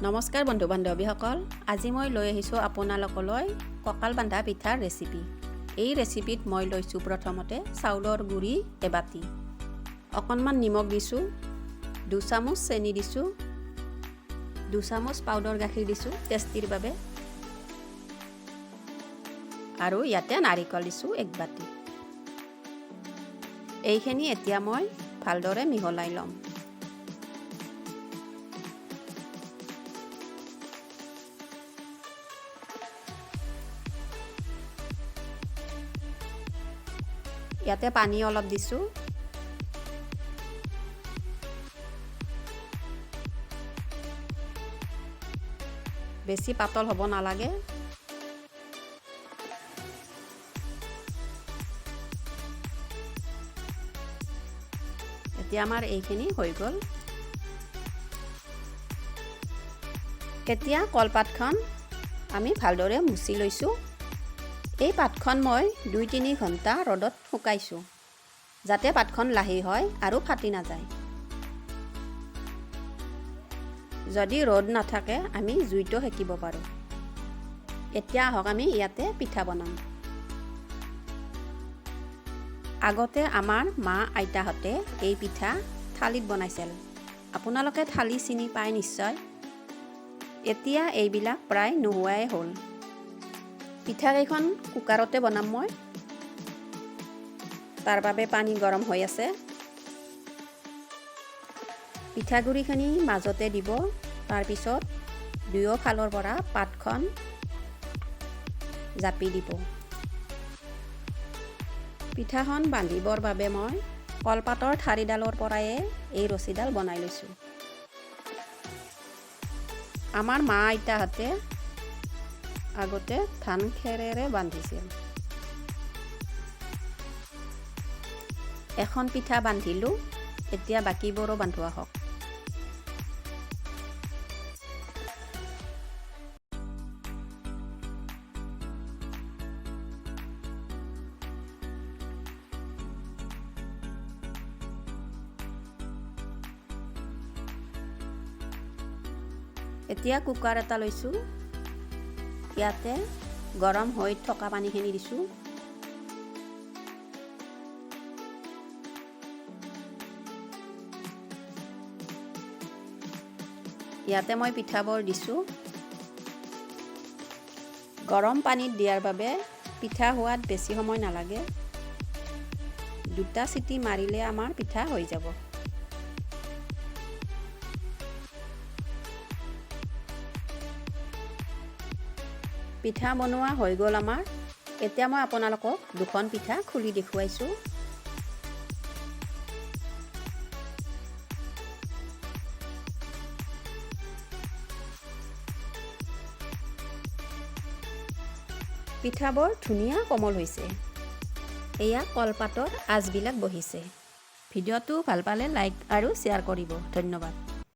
নমস্কাৰ বন্ধু বান্ধৱীসকল, আজি মই লৈ আহিছোঁ আপোনালোকলৈ কঁকাল বান্ধা পিঠাৰ ৰেচিপি। এই ৰেচিপিত মই লৈছোঁ প্ৰথমতে চাউলৰ গুড়ি এবাতি, অকণমান নিমখ দিছোঁ, 2 চামুচ চেনি দিছোঁ, 2 চামুচ পাউডাৰ গাখীৰ দিছোঁ টেষ্টিৰ বাবে আৰু ইয়াতে নাৰিকল দিছোঁ এক বাতি। এইখিনি এতিয়া মই ভালদৰে মিহলাই ল'ম। ইয়াতে পানী অলপ দিছোঁ। বেছি পাতল হ'ব নালাগে। এতিয়া আমাৰ এইখিনি হৈ গ'ল। এতিয়া কলপাতখন আমি ভালদৰে মুচি লৈছোঁ। এই পাতখন মই 2-3 ঘণ্টা ৰ'দত শুকাইছোঁ, যাতে পাতখন লাহি হয় আৰু ফাটি নাযায়। যদি ৰ'দ নাথাকে, আমি জুইতো সেকিব পাৰোঁ। এতিয়া আহক, আমি ইয়াতে পিঠা বনাম। আগতে আমাৰ মা আইতাহঁতে এই পিঠা থালিত বনাইছিল। আপোনালোকে থালি চিনি পায় নিশ্চয়। এতিয়া এইবিলাক প্ৰায় নোহোৱাই হ'ল। পিঠাকেইখন কুকাৰতে বনাম মই। তাৰ বাবে পানী গৰম হৈ আছে। পিঠাগুড়িখিনি মাজতে দিব। তাৰপিছত দুয়োফালৰ পৰা পাতখন জাপি দিব। পিঠাখন বান্ধিবৰ বাবে মই কলপাতৰ ঠাৰিডালৰ পৰায়ে এই ৰছীডাল বনাই লৈছোঁ। আমাৰ মা আইতাহঁতে আগতে ধান খেৰেৰে বান্ধিছিল। এখন পিঠা বান্ধিলোঁ, এতিয়া বাকীবোৰো বান্ধোৱা হওক। এতিয়া কুকাৰ এটা লৈছোঁ। ইয়াতে গৰম হৈ থকা পানীখিনি দিছোঁ। ইয়াতে মই পিঠাবোৰ দিছোঁ। গৰম পানীত দিয়াৰ বাবে পিঠা হোৱাত বেছি সময় নালাগে। দুটা চিটি মাৰিলে আমাৰ পিঠা হৈ যাব। পিঠা বনোৱা হৈ গ'ল আমাৰ। এতিয়া মই আপোনালোকক দুখন পিঠা খুলি দেখুৱাইছোঁ। পিঠাবোৰ ধুনীয়া কোমল হৈছে। এয়া কলপাতৰ আঁচবিলাক বহিছে। ভিডিঅ'টো ভাল পালে লাইক আৰু শ্বেয়াৰ কৰিব। ধন্যবাদ।